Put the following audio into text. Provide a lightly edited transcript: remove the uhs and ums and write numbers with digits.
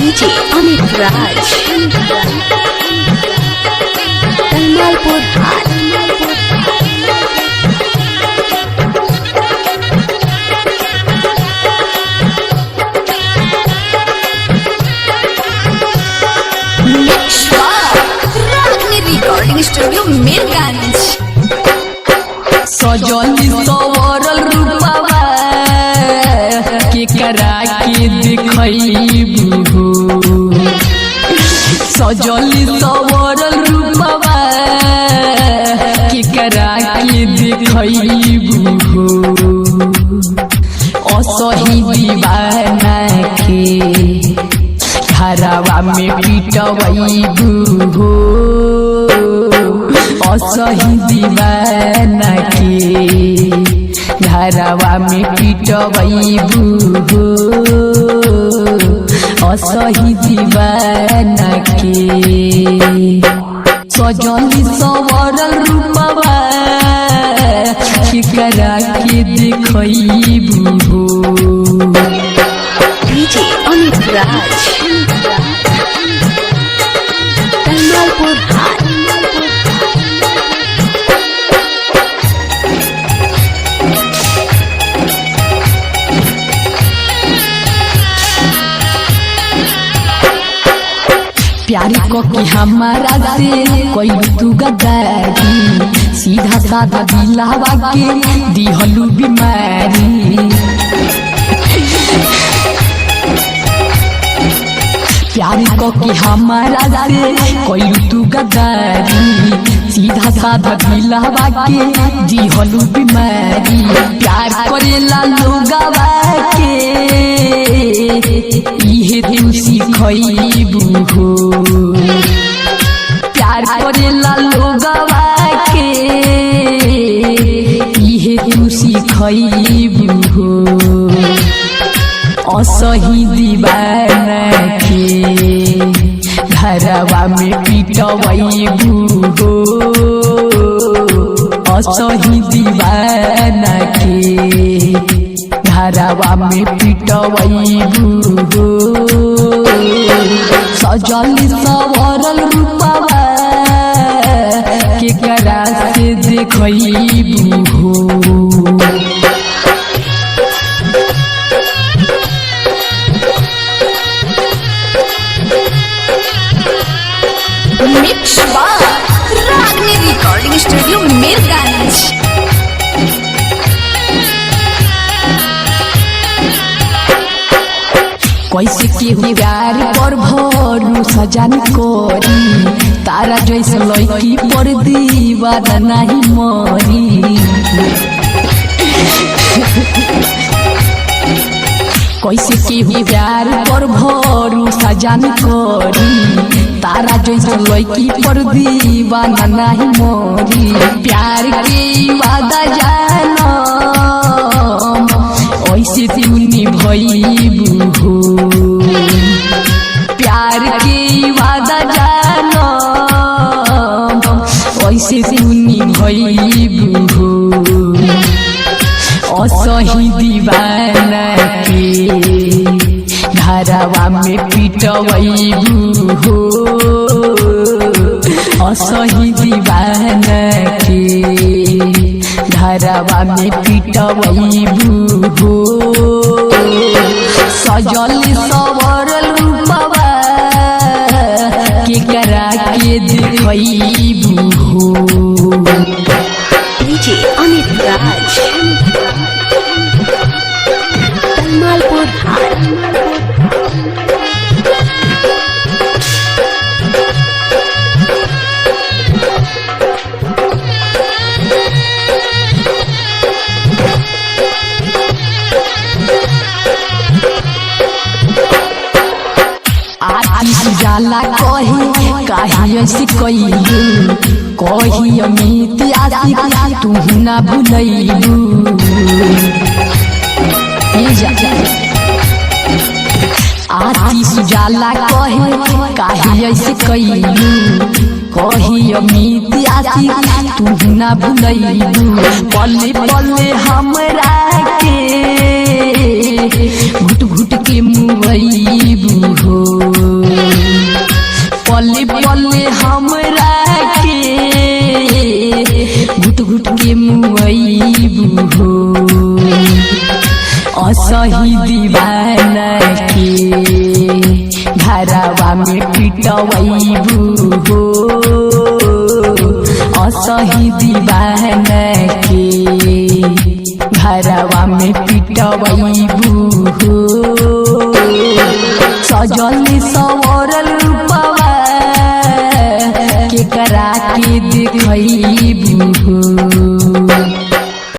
DJ Amit राज, तलमालपुर हाट। Mix by Ragini recording studio Mirganj. सजल several रूपवा के करा के देखबू, सजल सवरल रूपवा के करा के देखबू। असही दीवाना के घरवा में पिटबू, असही दीवाना के घरवा में पिटबू, असही दीवाना के। सजल सवरल रूपवा केकरा के देखबू। डीजे अमित राज, तलमालपुर हाट। प्यार को कि हमारा से कोई तू गद्दारी, सीधा साधा दिलावा के दिहलू बीमारी। प्यार को कि हमारा से कोई तू गद्दारी, सीधा साधा दिलावा के दिहलू बीमारी। प्यार करेला लोगवा के इहे तू सिखैबू हो, प्यार करेला लोगवा के इहे तू सिखैबू हो। असही दीवाना के घरवा में पिटबू हो, असही दीवाना के घरवा में पिटबू हो। सजल सवरल रूपवा केकरा से देखबू हो। Mix by Ragini recording studio Mirganj. कैसे केहू प्यार पर भरोसा जान करी, तारा जैसे लड़की पर दीवाना नहीं मरी। कैसे केहू प्यार पर भरोसा जान करी, तारा जैसे लड़की पर दीवाना नहीं मरी। प्यार के वादा जानो ऐसे तू निभैबू हो, प्यार के वादा जानो ऐसे तू निभैबू हो। असही दीवाना के घरवा में पिटबू हो, असही दीवाना के घरवा में पिटबू हो। सजल सवरल रूपवा केकरा के देखबू हो। डीजे अमित राज, तलमालपुर हाट। आती सुजाला कही काहे ऐसे कैलू, कही अमित आशिक तू ना भुलैलू। ए जा। आती सुजाला कहे काहे ऐसे कैलू, कही अमित आशिक तू ना भुलैलू। पले पले हमरा के घुट घुट के मुआइबू हो। मुआइबू हो। असही दीवाना के घरवा में पिटवैबू हो। असही दीवाना के घरवा में पिटवैबू।